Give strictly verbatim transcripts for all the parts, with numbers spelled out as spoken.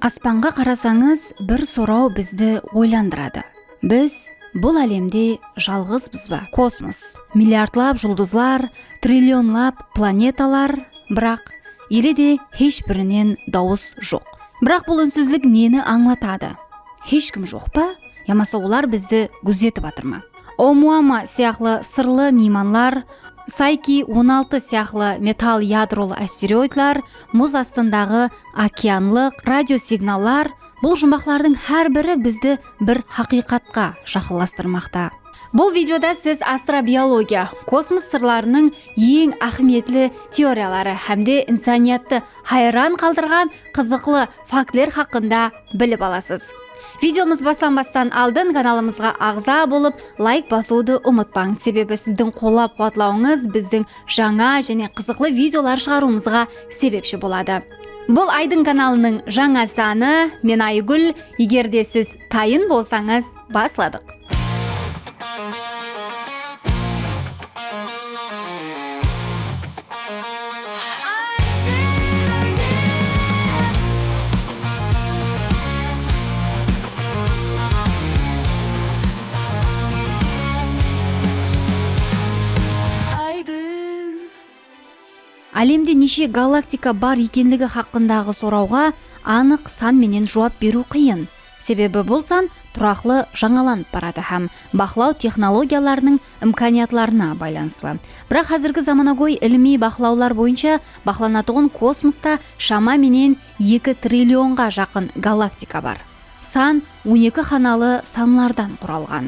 Aspanǵa qarasańız, bir soraw bizdi oylandıradı. Biz bul álemde jalǵızbız ba? Kosmos, milliardlap juldızlar, trillionlap planetalar, biraq ele de hesh birinen dawıs joq. Biraq bul únsizlik neni ańlatadı? Hesh kim joq pa? Yamasa olar bizdi gúzetip atır ma? Oumuamma sıyaqlı sırlı miymanlar, Sayki on altı sıyaqlı metall yadrolı asteroidlar, muz astındaǵı okeanlıq radio signallar, bul jumbaqlardıń hár biri bizdi bir haqıyqatqa jaqınlastırmaqta. Bul videoda siz astrobiologiya, kosmos sırlarınıń eń áhmiyetli teoriyaları hám de insaniyattı hayran qaldırǵan qızıqlı faktler haqqında bilip alasız. Videomız baslanbastan aldın kanalımızǵa aǵza bolıp, layk basıwdı umıtpań, sebebi sizdiń qollap-quwatlawıńız bizdiń jańa jáne qızıqlı videolar shıǵarıwımızǵa sebepshi boladı. Bul Aydın kanalınıń jańa sanı, men Aygúl, eger de siz tayın bolsańız, basladıq. Aydın. Álemde neshe galaktika bar ekenligi haqqındaǵı sorawǵa anıq san menen juwap beriw qıyın. Sebebi bul san turaqlı jańalanıp baradı hám baqlaw texnologiyalarınıń imkaniyatlarına baylanıslı. Biraq házirgi zamanagóy ilimiy baqlawlar boyınsha baqlanatuǵın kosmosta shama menen eki trillionǵa jaqın galaktika bar. San on eki xanalı sanlardan quralǵan.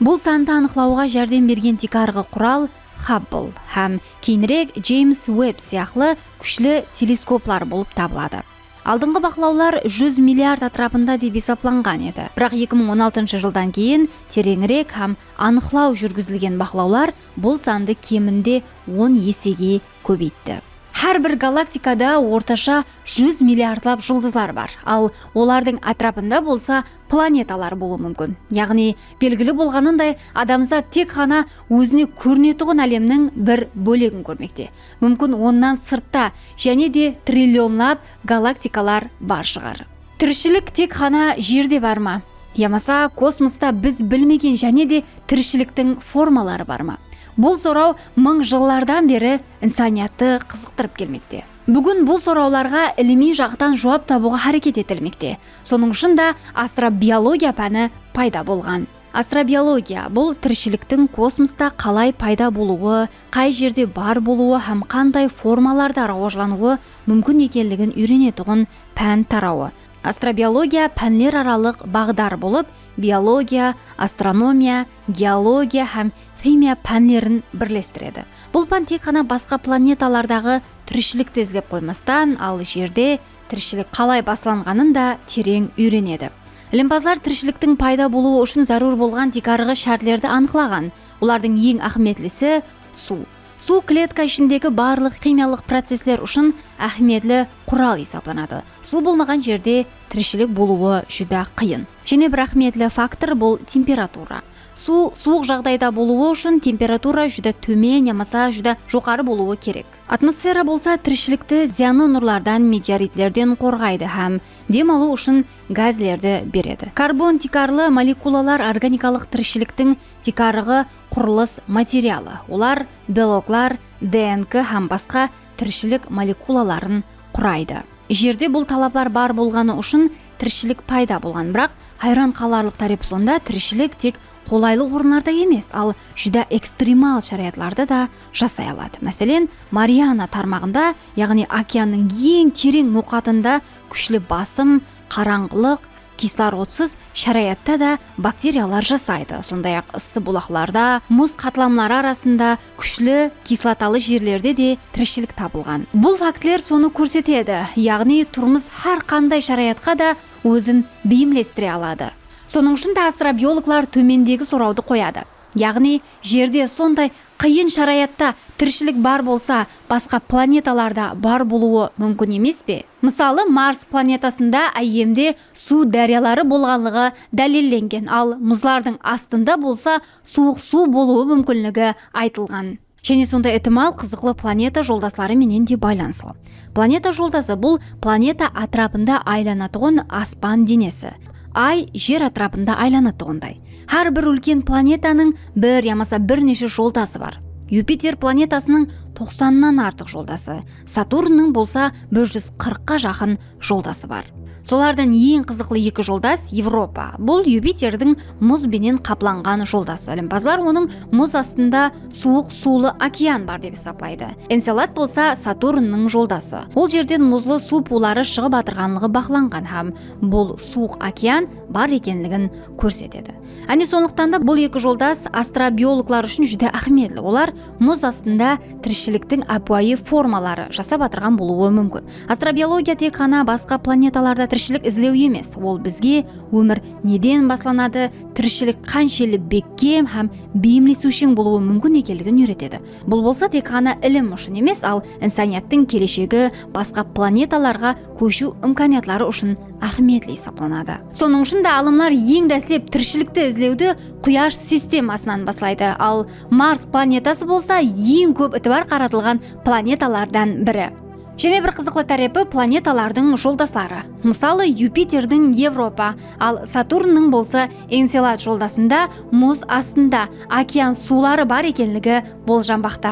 Bul sandı anıqlawǵa járdem bergen tiykarǵı qural Hubble hám keyinirek James Webb sıyaqlı kúshli teleskoplar bolıp tabıladı. Aldınǵı baqlawlar júz milliard átirapında dep esaplanǵan edi. Biraq eki mıń on altınshı jıldan keyin tereńirek hám anıqlaw júrgizilgen baqlawlar bul sandı keminde on esege kóbeytti. Hár bir galaktikada ortasha júz milliardlap juldızlar bar, al olardıń átirapında bolsa planetalar bolıwı múmkin. Yaǵnıy, belgili bolǵanınday, adamzat tek ǵana ózine kórinetuǵın álemniń bir bólegin kórmekte. Múmkin, onnan sırtta jáne de trillionlap galaktikalar bar shıǵar. Tirishilik tek ǵana Jerde bar ma? Yamasa kosmosta biz bilmegen jáne de tirishiliktiń formaları bar ma? Bul soraw mıń jıllardan beri insaniyattı qızıqtırıp kelmekte. Búgin bul sorawlarǵa ilimiy jaqtan juwap tabıwǵa háreket etilmekte. Sonıń ushın da astrobiologiya páni payda bolǵan. Astrobiologiya, bul tirishiliktiń kosmosta qalay payda bolıwı, qay jerde bar bolıwı hám qanday formalarda rawajlanıwı múmkin ekenligin úyrenetuǵın pán tarawı. Astrobiologiya pánler aralıq baǵdar bolıp, biologiya, astronomiya, geologiya hám ximiya pánlerin birlestiredi. Bul pán tek ǵana basqa planetalardaǵı tirishilikti izlep qoymastan, al Jerde tirishilik qalay baslanǵanın da tereń úyrenedi. Ilimpazlar tirishiliktiń payda bolıwı ushın zárúr bolǵan tiykarǵı shártlerdi anıqlaǵan. Olardıń eń áhmiyetlisi suw. Suw kletka ishindegi barlıq ximiyalıq processler ushın áhmiyetli qural esaplanadı. Suw bolmaǵan jerde tirishilik bolıwı júdá qıyın. Jáne bir áhmiyetli faktor, bul temperatura. Suw suwıq jaǵdayda bolıwı ushın temperatura júdá tómen yamasa júdá joqarı bolıwı kerek. Atmosfera bolsa tirishilikti zıyanlı nurlardan, meteoritlerden qorǵaydı hám dem alıw ushın gázlerdi beredi. Karbon tiykarlı molekulalar organikalıq tirishiliktiń tiykarǵı qurılıs materialı. Olar beloklar, D N K hám basqa tirishilik molekulaların quraydı. Jerde bul talaplar bar bolǵanı ushın tirishilik payda bolǵan. Biraq hayran qalarlıq tárepi sonda, tirishilik tek qolaylı orınlarda emes, al júdá ekstremal sharayatlarda da jasay aladı. Máselen, Mariana tarmaǵında, yaǵnıy okeannıń eń tereń noqatında kúshli basım, qarańǵılıq, kislorodsız sharayatta da bakteriyalar jasaydı. Sonday-aq, ıssı bulaqlarda, muz qatlamları arasında, kúshli kislotalı jerlerde de tirishilik tabılǵan. Bul faktler sonı kórsetedi, yaǵnıy turmıs hár qanday sharayatqa da ózin beyimlestire aladı. Sonıń ushın da astrobiologlar tómendegi sorawdı qoyadı. Yaǵnıy, Jerde sonday qıyın sharayatta tirishilik bar bolsa, basqa planetalarda bar bolıwı múmkin emes pe? Mısalı, Mars planetasında áyyemde suw dáryaları bolǵanlıǵı dálillengen, al muzlardıń astında bolsa suwıq suw bolıwı múmkinligi aytılǵan. Jáne sonday itimal qızıqlı planeta joldasları menen de baylanıslı. Planeta joldası, bul planeta átirapında aylanatuǵın aspan denesi. Ay Jer átirapında aylanatuǵınday. Hár bir úlken planetanıń bir yamasa bir neshe joldası bar. Yupiter planetasınıń toqsannan artıq joldası, Saturnnıń bolsa bir júz qırıqqa jaqın joldası bar. Solardan eń qızıqlı eki joldas Evropa. Bul Yupiterdiń muz benen qaplanǵan joldası. Ilimpazlar onıń muz astında suwıq suwlı okean bar dep esaplaydı. Enselad bolsa Saturnnıń joldası. Ol jerden muzlı suw puwları shıǵıp atırǵanlıǵı baqlanǵan hám bul suwıq okean bar ekenligin kórsetedi. Áne, sonlıqtan da bul eki joldas astrobiologlar ushın júdá áhmiyetli. Olar muz astında tirishiliktiń ápiwayı formaları jasap atırǵan bolıwı múmkin. Astrobiologiya tek ǵana basqa planetalarda tirishilik izlew emes, ol bizge ómir neden baslanadı, tirishilik qanshelli bekkem hám beyimlesiwsheń bolıwı múmkin ekenligin úyretedi. Bul bolsa tek ǵana ilim ushın emes, al insaniyattıń keleshegi, basqa planetalarǵa kóshiw imkaniyatları ushın áhmiyetli esaplanadı. Sonıń ushın da alımlar eń dáslep tirishilikti izlewdi Quyash sistemasınan baslaydı, al Mars planetası bolsa eń kóp itibar qaratılǵan planetalardan biri. Jáne bir qızıqlı tárepi planetalardıń joldasları. Mısalı, Yupiterdiń Evropa, al Saturnnıń bolsa Enselad joldasında muz astında okean suwları bar ekenligi boljanbaqta.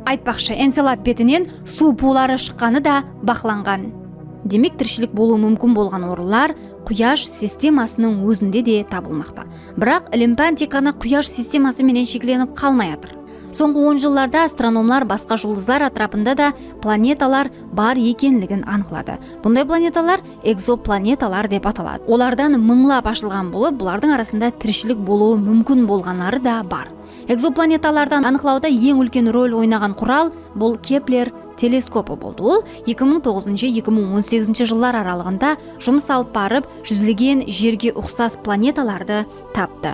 Aytpaqshı, Enselad betinen suw puwları shıqqanı da baqlanǵan. Demek, tirishilik bolıwı múmkin bolǵan orınlar Quyash sistemasınıń ózinde de tabılmaqta. Biraq ilim-pán tek ǵana Quyash sisteması menen sheklenip qalmay atır. Sońǵı on jıllarda astronomlar basqa juldızlar átirapında da planetalar bar ekenligin anıqladı. Bunday planetalar egzoplanetalar dep ataladı. Olardan mıńlap ashılǵan bolıp, bulardıń arasında tirishilik bolıwı múmkin bolǵanları da bar. Egzoplanetalardı anıqlawda eń úlken rol oynaǵan qural bul Kepler teleskopı boldı. Ol eki mıń toǵızınshı, eki mıń on segizinshi jıllar aralıǵında jumıs alıp barıp, júzlegen Jerge uqsas planetalardı taptı.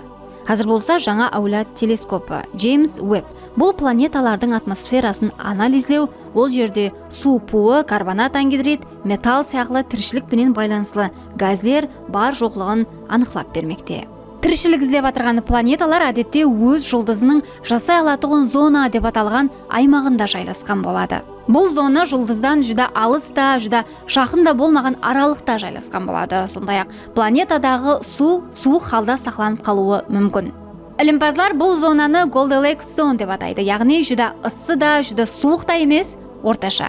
Házir bolsa jańa áwlad teleskopı, James Webb, bul planetalardıń atmosferasın analizlew, ol jerde suw puwı, karbonat angidrid, metall sıyaqlı tirishilik penen baylanıslı gazler bar-joqlıǵın anıqlap bermekte. Tirishilik izlep atırǵan planetalar, ádette, óz juldızınıń jasay alatuǵın zona dep atalǵan aymaǵında jaylasqan boladı. Bul zona juldızdan júdá alıs ta, júdá jaqın da bolmaǵan aralıqta jaylasqan boladı. Sonday-aq, planetadaǵı suw suwıq halda saqlanıp qalıwı múmkin. Ilimpazlar bul zonanı Goldilocks zone dep ataydı, yaǵnıy júdá ıssı da, júdá suwıq ta emes, ortasha.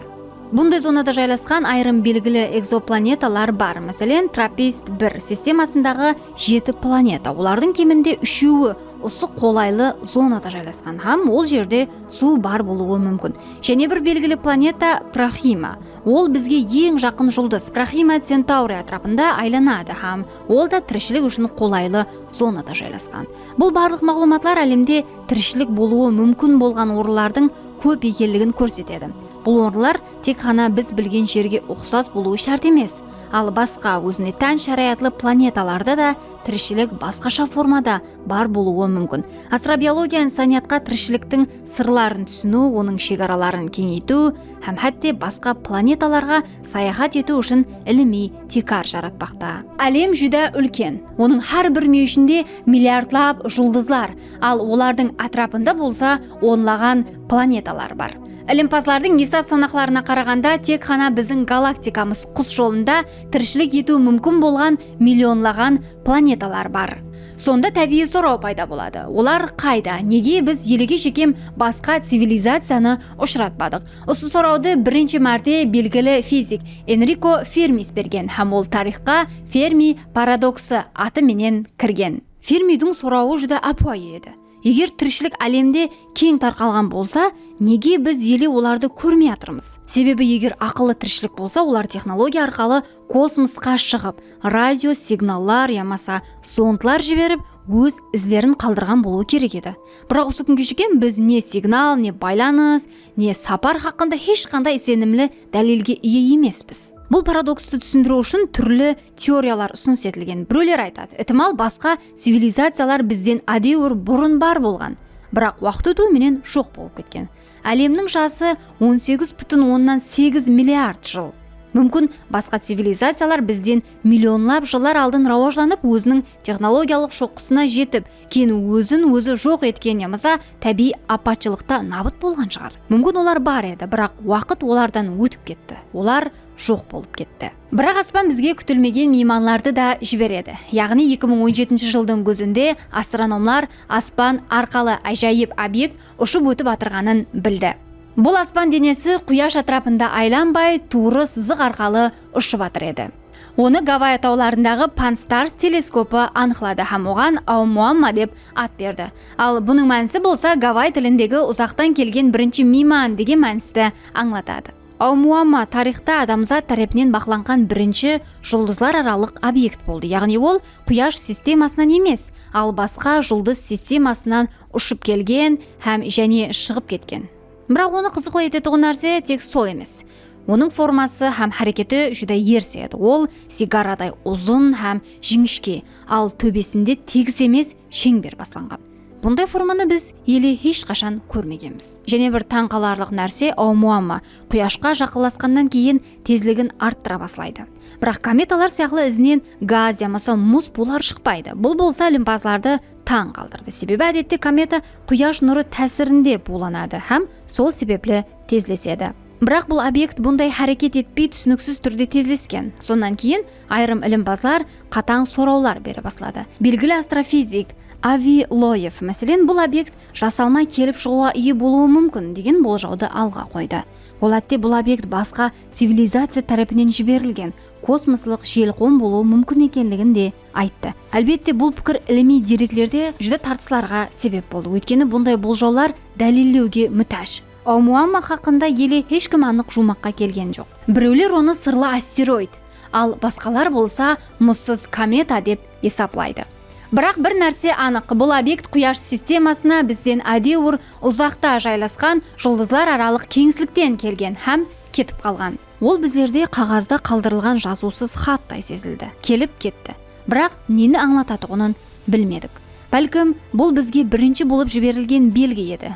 Bunday zonada jaylasqan ayırım belgili egzoplanetalar bar. Máselen, Trappist bir sistemasındaǵı jeti planeta. Olardıń keminde úshewi usı qolaylı zonada jaylasqan hám ol jerde suw bar bolıwı múmkin. Jáne bir belgili planeta Proxima. Ol bizge eń jaqın juldız, Proxima Centauri átirapında aylanadı hám ol da tirishilik ushın qolaylı zonada jaylasqan. Bul barlıq maǵlıwmatlar álemde tirishilik bolıwı múmkin bolǵan orınlardıń kóp ekenligin kórsetedi. Bul orınlar tek ǵana biz bilgen jerge uqsas bolıwı shárt emes. Al basqa, ózine tán sharayatlı planetalarda da tirishilik basqasha formada bar bolıwı múmkin. Astrobiologiya insaniyatqa tirishiliktiń sırların túsiniw, onıń shegaraların keńeytiw hám hátte basqa planetalarǵa sayaxat etiw ushın ilimiy tiykar jaratpaqta. Álem júdá úlken. Onıń hár bir múyeshinde milliardlap juldızlar, al olardıń átirapında bolsa onlaǵan planetalar bar. Ilimpazlardıń esap-sanaqlarına qaraǵanda, tek ǵana biziń galaktikamız qus jolında tirishilik etiw múmkin bolǵan millionlaǵan planetalar bar. Sonda tábiyiy soraw payda boladı. Olar qayda? Nege biz elege shekem basqa civilizaciyanı ushıratpadıq? Usı sorawdı birinshi márte belgili fizik Enriko Fermis bergen hám ol tariyxqa Fermi paradoksı atı menen kirgen. Fermidiń sorawı júdá ápiwayı edi. Eger tirishilik álemde keń tarqalǵan bolsa, nege biz ele olardı kórmey atırmız? Sebebi eger aqıllı tirishilik bolsa, olar texnologiya arqalı kosmosqa shıǵıp, radio signallar yamasa zondlar jiberip, óz izlerin qaldırǵan bolıwı kerek edi. Biraq usı kúnge shekem biz ne signal, ne baylanıs, ne sapar haqqında hesh qanday isenimli dálilge iye emespiz. Bul paradokstı túsindiriw ushın túrli teoriyalar usınıs etilgen. Birewler aytadı, itimal, basqa civilizaciyalar bizden ádewir burın bar bolǵan, biraq waqıt ótiw menen joq bolıp ketken. Álemniń jası on segiz pútin onnan segiz milliard jıl. Múmkin, basqa civilizaciyalar bizden millionlap jıllar aldın rawajlanıp, óziniń texnologiyalıq shoqqısına jetip, keyin ózin-ózi joq etken yamasa tábiyiy apatshılıqta nabıt bolǵan shıǵar. Múmkin, olar bar edi, biraq waqıt olardan ótip ketti. Olar joq bolıp ketti. Biraq aspan bizge kútilmegen miymanlardı da jiberedi. Yaǵnıy, eki mıń on jetinshi jıldıń gúzinde astronomlar aspan arqalı ájayıp obyekt ushıp ótip atırǵanın bildi. Bul aspan denesi Quyash átirapında aylanbay, tuwrı sızıq arqalı ushıp atır edi. Onı Gavay tawlarındaǵı Pan-STARRS teleskopı anıqladı hám oǵan Oumuamma dep at berdi. Al, bunıń mánisi bolsa Gavay tilindegi uzaqtan kelgen birinshi miyman degen mánisti ańlatadı. Oumuamma tariyxta adamzat tárepinen baqlanǵan birinshi juldızlar aralıq obyekt boldı. Yaǵnıy ol Quyash sistemasınan emes, al basqa juldız sistemasınan ushıp kelgen hám jáne shıǵıp ketken. Biraq onı qızıqlı etetuǵın nárse tek sol emes. Onıń forması hám háreketi júdá erse edi. Ol cigaraday uzın hám jińishke, al tóbesinde tegis emes, sheńber baslanǵan. Bunday formanı biz ele hesh qashan kórmegenbiz. Jáne bir tań qalarlıq nárse, Oumuamma Quyashqa jaqınlasqannan keyin tezligin arttıra baslaydı. Biraq kometalar sıyaqlı izinen gaz yamasa muz bular shıqpaydı. Bul bolsa ilimpazlardı tań qaldırdı. Sebebi, ádette, kometa Quyash nurı tásirinde buwlanadı hám sol sebepli tezlesedi. Biraq bul obyekt bunday háreket etpey, túsiniksiz túrde tezlesken. Sonnan keyin ayırım ilimpazlar qatań sorawlar bere basladı. Belgili astrofizik Avi Loyev, máselen, bul obyekt jasalma kelip shıǵıwǵa iye bolıwı múmkin, degen boljawdı alǵa qoydı. Ol, átte, bul obyekt basqa civilizaciya tárepinen jiberilgen kosmoslıq jelqon bolıwı múmkin ekenligin de ayttı. Álbette, bul pikir ilimiy dereklerde júdá tartıslarǵa sebep boldı, óytkeni bunday boljawlar dálillewge mútáj. Oumuamma haqqında ele hesh kim anıq juwmaqqa kelgen joq. Birewler onı sırlı asteroid, al basqalar bolsa muzsız kometa dep esaplaydı. Biraq bir nárse anıq, bul obyekt Quyash sistemasına bizden ádewir uzaqta jaylasqan juldızlar aralıq keńislikten kelgen hám ketip qalǵan. Ol bizlerde qaǵazda qaldırılǵan jazıwsız xattay sezildi. Kelip ketti. Biraq neni ańlatatuǵının bilmedik. Bálkim, bul bizge birinshi bolıp jiberilgen belgi edi.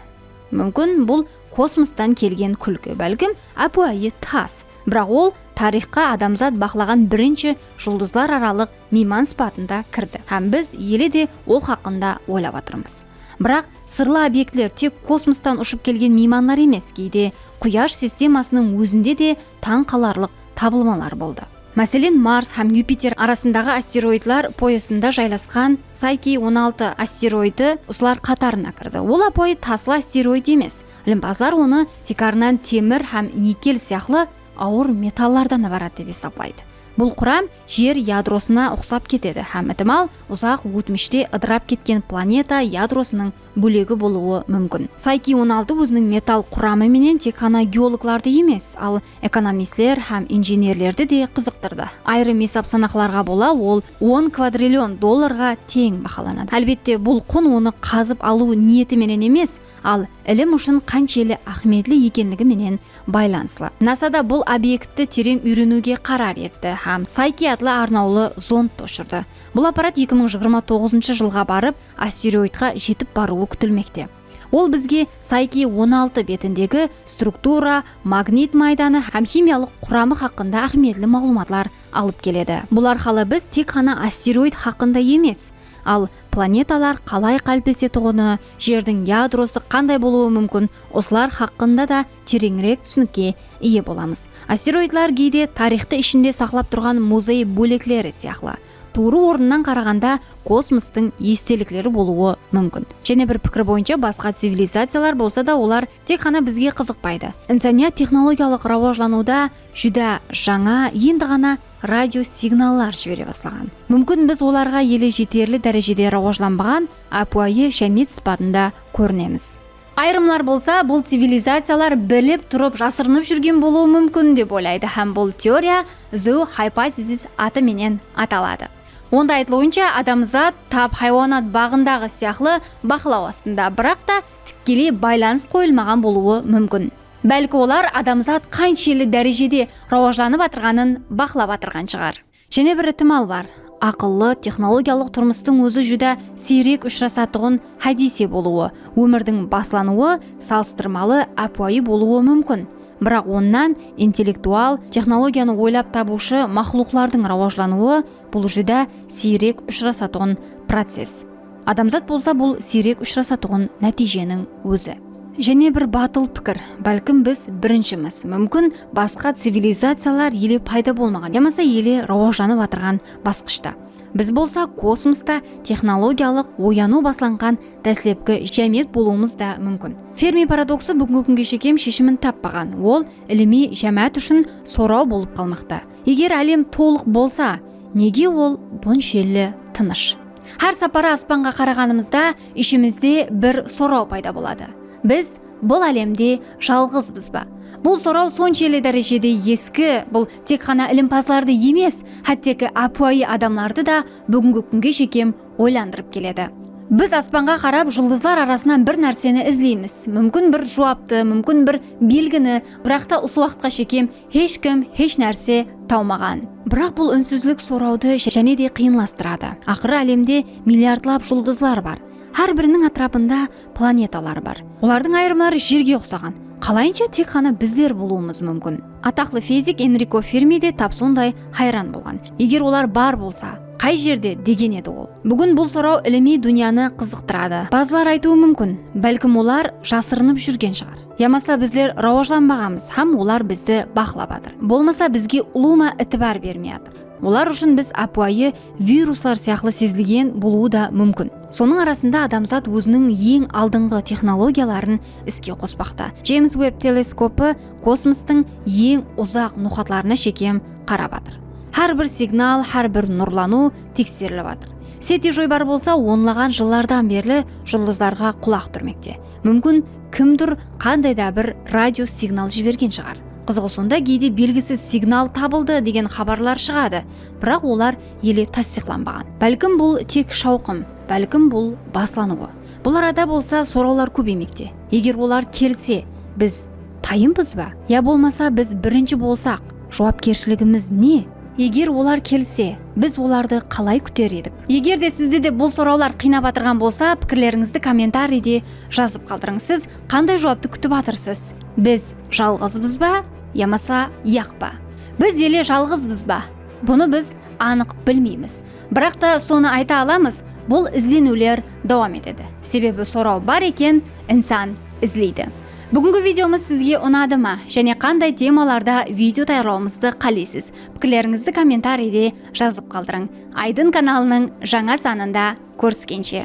Múmkin, bul kosmostan kelgen kúlki, bálkim, ápiwayı tas. Biraq ol tariyxqa adamzat baqlaǵan birinshi juldızlar aralıq miyman sıpatında kirdi. Hám biz ele de ol haqqında oylap atırmız. Biraq sırlı obyektler tek kosmostan ushıp kelgen miymanlar emes, geyde Quyash sistemasınıń ózinde de tań qalarlıq tabılmalar boldı. Máselen, Mars hám Yupiter arasındaǵı asteroidlar poyasında jaylasqan Sayki on altı asteroidi usılar qatarına kirdi. Ol ápiwayı taslı asteroid emes. Ilimpazlar onı tiykarınan temir hám nikel sıyaqlı awır metallardan ibarat dep esaplaydı. Bul quram Jer yadrosına uqsap ketedi hám, itimal, uzaq ótmishte ıdırap ketken planeta yadrosınıń bólegi bolıwı múmkin. Sayki on altı óziniń metall quramı menen tek ǵana geologlardı emes, al ekonomistler hám injenerlerdi de qızıqtırdı. Ayırım esap-sanaqlarǵa bola, ol on kvadrillion dollarǵa teń bahalanadı. Álbette, bul qun onı qazıp alıw niyeti menen emes, al ilim ushın qanshelli áhmiyetli ekenligi menen baylanıslı. NASA da bul obyektti tereń úyreniwge qarar etti hám Sayki atlı arnawlı zondtı ushırdı. Bul apparat eki mıń jigirma toǵızınshı jılǵa barıp, asteroidqa jetip barıwı kútilmekte. Ol bizge Sayki on altı betindegi struktura, magnit maydanı hám ximiyalıq quramı haqqında áhmiyetli maǵlıwmatlar alıp keledi. Bul arqalı biz tek ǵana asteroid haqqında emes, al planetalar qalay qáliplesetiǵını, Jerdiń yadrosı qanday bolıwı múmkin, usılar haqqında da tereńirek túsinikke iye bolamız. Asteroidlar geyde tariyxtı ishinde saqlap turǵan muzey bólekleri sıyaqlı, tuwrı ornınan qaraǵanda kosmostıń estelikleri bolıwı múmkin. Jáne bir pikir boyınsha, basqa civilizaciyalar bolsa da, olar tek ǵana bizge qızıqpaydı. Insaniyat texnologiyalıq rawajlanıwda júdá jańa, endi ǵana radio signallar jibere baslaǵan. Múmkin, biz olarǵa ele jeterli dárejede rawajlanbaǵan ápiwayı jámiyet sıpatında kórinemiz. Ayırımlar bolsa, bul civilizaciyalar bilip turıp jasırınıp júrgen bolıwı múmkin dep oylaydı hám bul teoriya Zoo hypothesis atı menen ataladı. Onda aytılıwınsha, adamzat tap haywanat baǵındaǵı sıyaqlı baqlaw astında, biraq ta tikkeley baylanıs qoyılmaǵan bolıwı múmkin. Bálki olar adamzat qanshelli dárejede rawajlanıp atırǵanın baqlap atırǵan shıǵar. Jáne bir itimal bar. Aqıllı, texnologiyalıq turmıstıń ózi júdá siyrek ushırasatuǵın hádiyse bolıwı, ómirdiń baslanıwı salıstırmalı ápiwayı bolıwı múmkin. Biraq onnan intellektual, texnologiyanı oylap tabıwshı maqluqlardıń rawajlanıwı, bul júdá siyrek ushırasatuǵın process. Adamzat bolsa bul siyrek ushırasatuǵın nátiyjeniń ózi. Jáne bir batıl pikir, bálkim biz birinshimiz, múmkin, basqa civilizaciyalar ele payda bolmaǵan yamasa ele rawajlanıp atırǵan basqıshta. Biz bolsa kosmosta texnologiyalıq oyanıw baslanǵan dáslepki jámiyet bolıwımız da múmkin. Fermi paradoksı búgingi kúnge shekem sheshimin tappaǵan. Ol ilimiy jámáát ushın soraw bolıp qalmaqta. Eger álem tolıq bolsa, nege ol bunshelli tınısh? Hár saparı aspanǵa qaraǵanımızda ishimizde bir soraw payda boladı. Biz bul álemde jalǵızbız ba? Bul soraw sonshelli dárejede eski, bul tek ǵana ilimpazlardı emes, hátteki ápiwayı adamlardı da búgingi kúnge shekem oylandırıp keledi. Biz aspanǵa qarap, juldızlar arasınan bir nárseni izleymiz. Múmkin, bir juwaptı, múmkin, bir belgini, biraq ta usı waqıtqa shekem hesh kim, hesh nárse tawmaǵan. Biraq bul únsizlik sorawdı jáne de qıyınlastıradı. Aqırı álemde milliardlap juldızlar bar. Hár biriniń átirapında planetalar bar. Olardıń ayırımları Jerge uqsaǵan. Qalayınsha tek ǵana bizler bolıwımız múmkin? Ataqlı fizik Enriko Fermi de tap sonday hayran bolǵan. Eger olar bar bolsa, qay jerde, degen edi ol. Búgin bul soraw ilimiy dúnyanı qızıqtıradı. Bazılar aytıwı múmkin, bálkim olar jasırınıp júrgen shıǵar. Yamasa bizler rawajlanbaǵanbız hám olar bizdi baqlap atır. Bolmasa bizge ulıwma itibar bermey atır. Olar ushın biz ápiwayı viruslar sıyaqlı sezilgen bolıwı da múmkin. Sonıń arasında adamzat óziniń eń aldınǵı texnologiyaların iske qospaqta. James Webb teleskopı kosmostıń eń uzaq noqatlarına shekem qarap atır. Hár bir signal, hár bir nurlanıw tekserilip atır. SETI joybarı bolsa onlaǵan jıllardan berli juldızlarǵa qulaq túrmekte. Múmkin, kimdur qanday da bir radio signal jibergen shıǵar. Qızıǵı sonda, geyde belgisiz signal tabıldı degen xabarlar shıǵadı, biraq olar ele tastıyıqlanbaǵan. Bálkim bul tek shawqım, bálkim bul baslanıwı. Bul arada bolsa sorawlar kóbeymekte. Eger olar kelse, biz tayınbız ba? Ya bolmasa biz birinshi bolsaq, juwapkershiligimiz ne? Eger olar kelse, biz olardı qalay kúter edik? Eger de sizdi de bul sorawlar qıynap atırǵan bolsa, pikirlerińizdi kommentariyde jazıp qaldırıń. Siz qanday juwaptı kútip atırsız? Biz jalǵızbız ba, yamasa yaq pa? Biz ele jalǵızbız ba? Bunı biz anıq bilmeymiz. Biraq ta sonı ayta alamız, bul izleniwler dawam etedi. Sebebi soraw bar eken, insan izleydi. Búgingi videomız sizge unadı ma? Jáne qanday temalarda video tayarlawımızdı qáleysiz? Pikirlerińizdi kommentariyde jazıp qaldırıń. Aydın kanalınıń jańa sanında kóriskenshe.